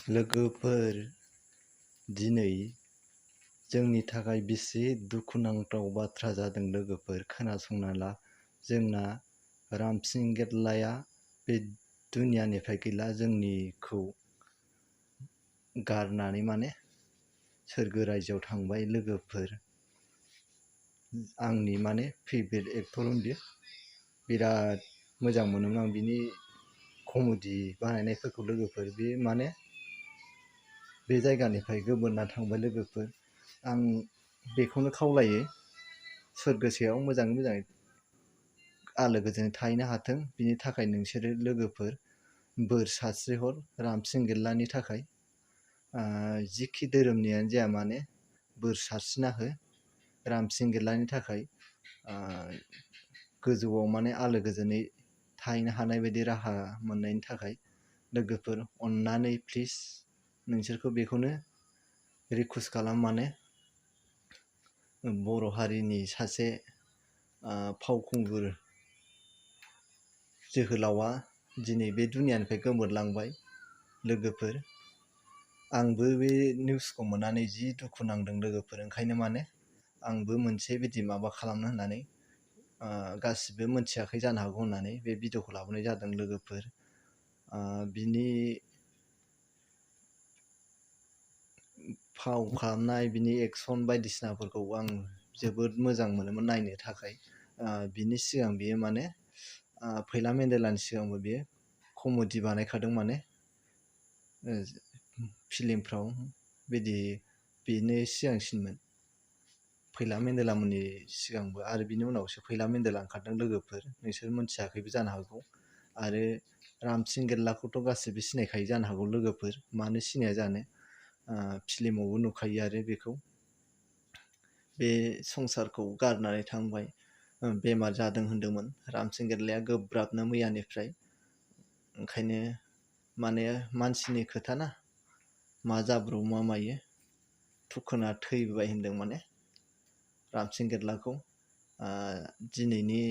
लोगोफोर, दिनै जोंनि थाखाय बेसे दुखुनांथाव बाथ्रा जादों लोगोफोर, खोनासंना ला। जोंना रामसिं गेदलाया बे दुनियानिफ्राय गैला, जोंनिखौ गारनानै सोरगो रायजोआव थांबाय लोगोफोर। आंनि फेभरेट एक्टरमोन बियो। बिराद मोजां मोनोमोन आं बिनि कमेडि बानायनायफोरखौ लोगोफोर। बे बे जायगानिफ्राय गोमोरना थांबाय लोगोफोर। आं बेखौनो खावलायो, सोरगोसेयाव मोजाङै आलो गोजोनै थाहैनो हाथों। बिनि थाखाय नोंसोरो लोगोफोर बोर सारस्रिहर रामसिं गेदलानि थाखाय। जिखि धोरोमनियानो जाया मानो बोर सारस्रिना हो रामसिं गेदलानि थाखाय। गोजौआव आलो गोजोनै थाहैनो हानाय बायदि राहा मोननायनि थाखाय लोगोफोर अन्नानै प्लिज नोंसोरखौ बेखौनो रिकुवेस्ट खालाम। बर' हारिनि सासे फावखुंगुर जोहोलावा दिनै बे दुनियानिफ्राय गोमोरलांबाय लोगोफोर। आंबो बे निउसखौ मोननानै जि दुखु नांदों लोगोफोर। ओंखायनो आंबो मोनसे बिदि माबा खालामनो होननानै, गासिबो मोनथियाखै जानो हागौ होननानै बे भिडिअखौ लाबोनाय जादों लोगोफोर। बिनि फाव खालामनाय, बिनि एक्सन बायदिसिनाफोरखौ आं जोबोद मोजां मोनोमोन नायनो थाखाय। बिनि सिगां बियो फैला मेन्देलानि सिगांबो बियो कमेडि बानायखादों फिल्मफ्राव। बिदि बेनो सिगांसिनमोन फैला मेन्देला मोननि सिगांबो, आरो बिनि उनावसो फैला मेन्देला ओंखारदों लोगोफोर। नोंसोर मोनथियाखैबो जानो हागौ। आरो रामसिं गेदलाखौथ' गासिबो सिनायखायो जानो हागौ लोगोफोर। मानो सिनाया जानो, फिल्मावबो नुखायो। आरो बेखौ बे संसारखौ गारनानै थांबाय। बेमार जादों होनदोंमोन रामसिं गेदलाया गोब्राबनो मैयानिफ्राय। ओंखायनो मानसिनि खोथा ना, मा जाब्रबो मा मायो, थुखोना थैबाय होनदों रामसिं गेदलाखौ। दिनैनि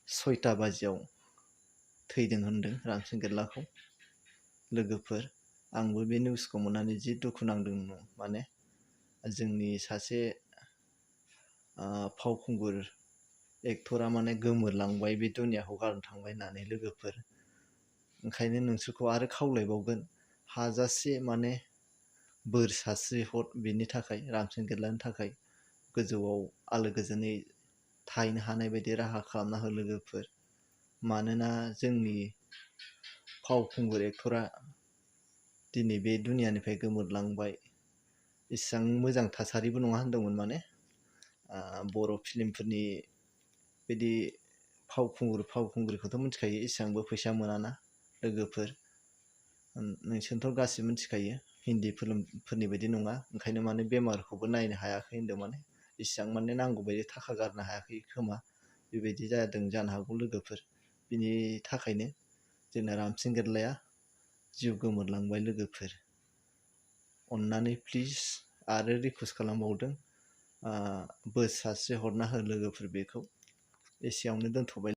6टा बाजियाव थैदों होनदों रामसिं गेदलाखौ लोगोफोर। आंबो बे निउसखौ मोननानै जि दुखु नांदों। जोंनि सासे फावखुंगुर एक्टरा गोमोरलांबाय, बे दुनियाखौ गारना थांबाय होननानै लोगोफोर। ओंखायनो नोंसोरखौ आरो खावलायबावगोन, हाजासे बोर सारस्रिहर बिनि थाखाय, रामसिं गेदलानि थाखाय। गोजौआव आलो गोजोनै थाहैनो हानाय बायदि राहा खालामना हो लोगोफोर। मानोना जोंनि फावखुंगुर एक्टरा दिनै बे दुनियानिफ्राय गोमोरलांबाय। इसिबां मोजां थासारिबो नङा होनदोंमोन। बर' फिल्मफोरनि बिदि फावखुंग्रिखौथ' मिथिखायो, इसिबांबो फैसा मोनाना लोगोफोर। नोंसोरथ' गासिबो मिथिखायो हिन्दी फिल्मफोरनि बायदि नङा। ओंखायनो बेमारखौबो नायनो हायाखै होनदों। इसिबां नांगौ बायदि थाखा गारनो हायाखै खोमा, बेबायदि जादों जानो हागौ लोगोफोर। बिनि थाखायनो जोंना रामसिं गेदलाया जिउ गोमोरलांबाय लोगोफोर। अन्नानै प्लिज आरो रिकुवेस्ट खालामबावदों, बोर सारस्रि हरना हो लोगोफोर। बेखौ एसेयावनो दोनथ'बाय।